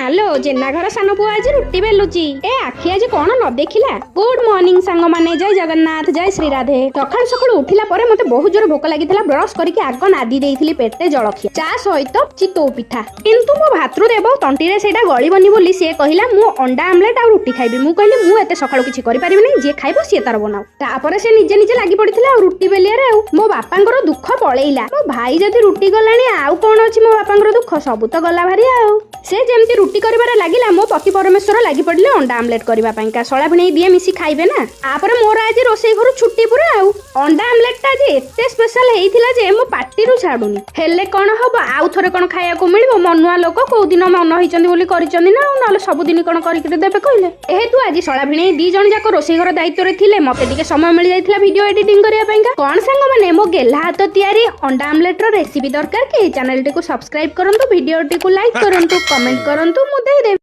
ମାଲୋ, ଜେନା ଘର ସାନ ପୁଅ ଆଜି ରୁଟି ବେଲୁଚି। ଏ ଆଖି ଆଜି କଣ ନ ଦେଖିଲା? ଗୁଡ୍ ମର୍ଣ୍ଣିଂ ସାଙ୍ଗମାନେ, ଜୟ ଜଗନ୍ନାଥ, ଜୟ ଶ୍ରୀ ରାଧେ। ସକାଳୁ ସକାଳୁ ଉଠିଲା ପରେ ମତେ ବହୁତ ଜୋର ଭୋକ ଲାଗିଥିଲା। ବ୍ରଶ କରିକି ଆଗ ନାଦି ଦେଇଥିଲି ପେଟେ ଜଳଖିଆ, ଚା ସହିତ ଚିତଉ ପିଠା। କିନ୍ତୁ ମୋ ଭାତୃଦେବ ତଣ୍ଟିରେ ସେଇଟା ଗଳିବନି ବୋଲି ସିଏ କହିଲା, "ମୁଁ ଅଣ୍ଡା ଆମଲେଟ ଆଉ ରୁଟି ଖାଇବି।" ମୁଁ କହିଲି, "ମୁଁ ଏତେ ସକାଳୁ କିଛି କରିପାରିବିନି, ଯିଏ ଖାଇବ ସିଏ ତାର ବନାଉ।" ତାପରେ ସେ ନିଜେ ନିଜେ ଲାଗି ପଡିଥିଲା ଆଉ ରୁଟି ବେଲିଆରେ। ଆଉ ମୋ ବାପାଙ୍କର ଦୁଃଖ ପଳେଇଲା। ମୋ ଭାଇ ଯଦି ରୁଟି ଗଲାଣି, ଆଉ କଣ ଅଛି ମୋ ବାପାଙ୍କର ଦୁଃଖ? ସବୁ ତ ଗଲା ଭାରି। ଆଉ ସେ ଯେମିତି ରୁଟି କରିବାରେ ଲାଗିଲା, ମୋ ପତି ପରମେଶ୍ୱର ଲାଗି ପଡିଲେ ଅଣ୍ଡା ଆମଲେଟ କରିବା ପାଇଁକା। ଶଳା ଭିଣେଇ ଦିଏ ମିଶି ଖାଇବେ ନା। ତାପରେ ମୋର ଆଜି ରୋଷେଇ ଘରୁ ଛୁଟି ପୁରା। ଆଉ ଅଣ୍ଡା ଆମଲେଟଟା ଆଜି ଏତେ ସ୍ପେଶାଲ ହେଇଥିଲା ଯେ ମୋ ପାଟିରୁ ଛାଡୁନି। ହେଲେ କଣ ହବ, ଆଉ ଥରେ କଣ ଖାଇବାକୁ ମିଳିବ? ମନୁଆ ଲୋକ, କୋଉ ଦିନ ମନ ହେଇଛନ୍ତି ବୋଲି କରିଛନ୍ତି ନା ଆଉ, ନହେଲେ ସବୁଦିନ କଣ କରିକି ଦେବେ କହିଲେ? ଯେହେତୁ ଆଜି ଶଳା ଭିଣେଇ ଦି ଜଣ ଯାକ ରୋଷେଇ ଘର ଦାୟିତ୍ୱରେ ଥିଲେ, ମତେ ଟିକେ ସମୟ ମିଳିଯାଇଥିଲା ଭିଡିଓ ଏଡିଟିଂ କରିବା ପାଇଁକା। କଣ ସାଙ୍ଗମାନେ, ମୋ ଗେହ୍ଲା ହାତ ତିଆରି ଅଣ୍ଡା ଆମଲେଟର ରେସିପି ଦରକାର କି? ଚ୍ୟାନେଲଟିକୁ ସବସ୍କ୍ରାଇବ କରନ୍ତୁ, ଭିଡିଓଟିକୁ ଲାଇକ୍ କରନ୍ତୁ, କମେଣ୍ଟ କରନ୍ତୁ, ମୁଁ ଦେଇଦେବି।